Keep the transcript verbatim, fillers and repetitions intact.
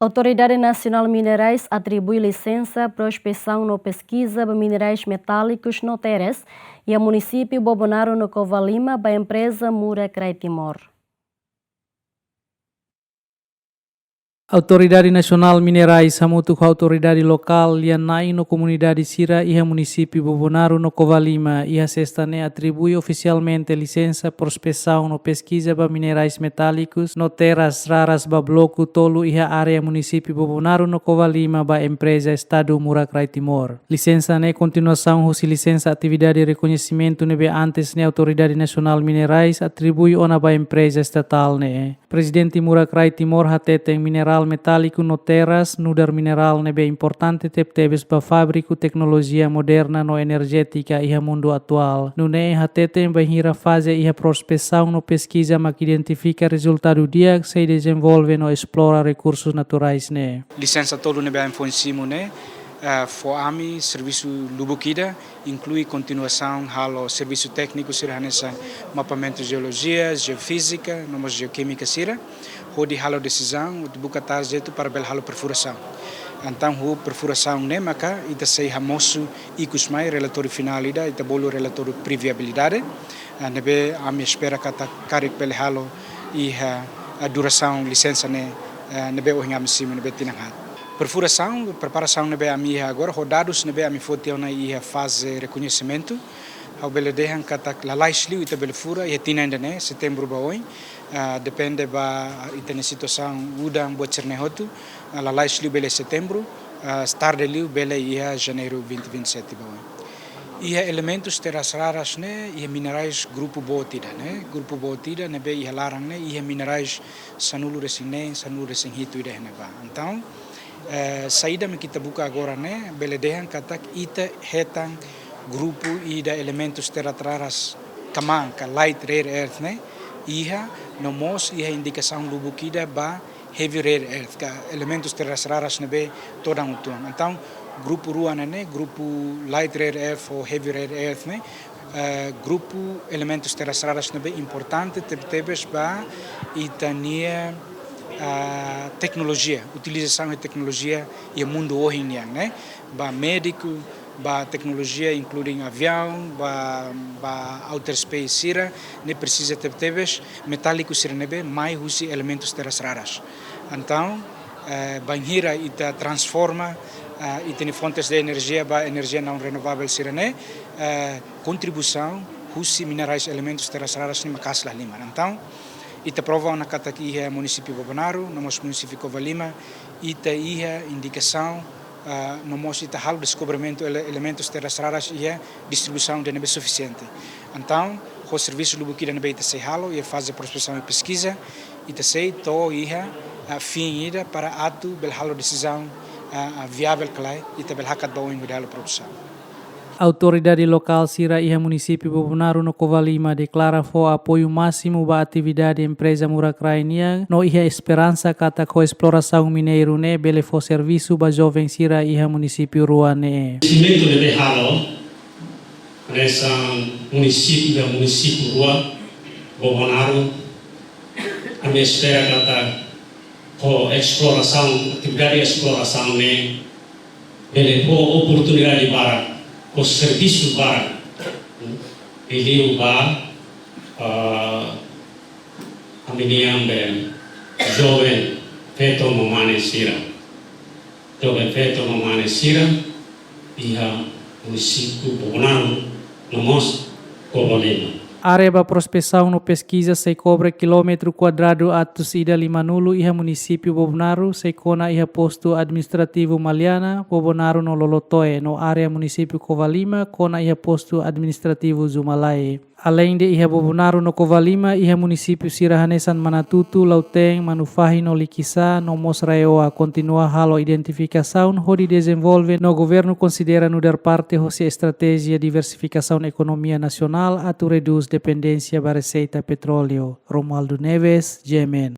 Autoridade Nasionál Minerais atribui lisensa prospesaun no peskiza ba minerais metálikus no terras iha munisípiu Bobonaro no Covalima ba empreza Murak Rai Timor. Autoridade Nasionál Minerais hamutuk ho autoridade lokál, lia-na'in no komunidade sira iha munisípiu Bobonaro no Covalima, iha sesta ne'e atribui ofisialmente lisensa prospesaun no peskiza ba minerais metálikus no terras raras ba bloku tolu iha área munisípiu Bobonaro no Covalima ba empreza Estadu Murak Rai Timor. Lisensa ne'e kontinuasaun husi lisensa atividade rekoñesimentu ne'ebé antes ne'e Autoridade Nasionál Minerais atribui ona ba empreza estatál ne'e. Prezidente Murak Rai Timor hateten minerál metáliku no terras nu'udar minerál ne'ebé importante tebetebes ba fábriku teknolojia moderna no enerjétika iha mundu atuál. Nune'e hateten bainhira faze iha prospesaun no peskiza mak identifika rezultadu di'ak sei dezenvolve no esplora rekursus naturais ne'e. Lisensa tolu ne'ebé ami foin simu ne'e, eh, fó ami servisu lubuk ida, inklui kontinuasaun halo servisu tékniku sira hanesan mapamentu jeolojia, jeofízika, no mós jeokémika sira, hodi halo desizaun, hodi buka tarjetu para bele halo perfurasaun. Entaun, ho perfurasaun ne'e maka ita sei hamosu ikus mai relatóriu finál ida, ita bolu relatóriu previabilidade, eh, ne'ebé ami espera katak karik bele halo iha, eh, durasaun lisensa ne'e, eh, ne'ebé ohin ami simu ne'ebé tinan haat. Perfurasaun, preparasaun ne'ebé ami iha agora, ho dadus ne'ebé ami foti ona iha faze rekoñesimentu, ha'u bele dehan katak lalais liu ita bele fura iha tinan ida-ne'e, setembru ba oin, ah, depende ba ita-nia situasaun udan buat sira-ne'e hotu, ah, lalais liu bele setembru, ah, tarde liu bele iha janeiru vinte vinte e sete ba oin. Iha elementus terras raras ne'e, iha minerais grupu boot ida ne'e, grupu boot ida ne'ebé iha laran ne'e, iha minerais sanulu-resin-neen, sanulu-resin-hitu ida iha ne'ebá. Entaun, eh, saida mak ita buka agora ne'e, bele dehan katak ita hetan grupu ida elementus terras raras kmaan ka light rare earth ne'e, iha, no mós iha indikasaun lubuk ida ba heavy rare earth, ka elementus terras raras ne'ebé todan uitoan. Entaun, grupu rua ne'e ne'e, grupu light rare earth ho heavy rare earth ne'e, eh, grupu elementus terras raras ne'ebé importante tebetebes ba ita-nia, ah, teknolojia, utilizasaun iha teknolojia iha mundu ohin nian ne'e, ba médiku, ba teknolojia including aviaun, ba, ba outer space sira, ne'e presiza tebetebes metáliku sira ne'ebé mai husi elementus terras raras. Entaun, eh, bainhira ita transforma, eh, ita-nia fontes de enerjia ba enerjia naun renovavel sira-ne'e, eh, kontribuisaun husi minerais elementus terras raras ne'e maka'as la halimar. Entaun, ita prova ona katak iha munisípiu Bobonaro, no mós munisípiu Covalima, ita iha indikasaun, ah, no mós ita halo deskobrimentu ele-, elementus terras raras iha distribuisaun ida ne'ebé sufisiente. Entaun, ho servisu lubuk ida ne'ebé ita sei halo, iha faze prospesaun i peskiza, ita sei to'o iha, ah, fin ida para atu bele halo desizaun, ah, ah, viavel ka lae, ita bele hakat ba oin hodi halo produsaun. Autoridade lokál sira iha munisípiu Bobonaro no Covalima deklara fó apoiu másimu ba atividade empreza Murak Rai nian no iha esperansa katak ho esplorasaun mineiru ne'e bele fó servisu ba joven sira iha munisípiu rua ne'e. Investimentu ne'ebé halo, hanesan munisípiu, iha munisípiu rua, Bobonaro, ami espera katak ho esplorasaun, atividade esplorasaun ne'e, bele fó oportunidade barak, fó servisu barak, liuliu ba, ah, ami-nian be joven feto no mane sira. Joven feto no mane sira, iha munisípiu Bobonaro, no mós Covalima. Área ba prospesaun no peskiza sei kobre kilómetru kuadradu atus ida limanulu iha munisípiu Bobonaro, sei kona iha postu administrativu Maliana, Bobonaro no Lolotoe, no área munisípiu Covalima, kona iha postu administrativu Zumalae. Aleinde iha Bobonaro no Covalima, iha munisípiu sira hanesan Manatuto, Lautém, Manufahi no Likisá, no mós RAEOA, kontinua halo identifikasaun hodi dezenvolve no governu konsidera nu'udar parte hosi estratéjia diversifikasaun ekonomia nasionál atu redús dependénsia ba reseita petróleu. Romualdo Neves, G M N.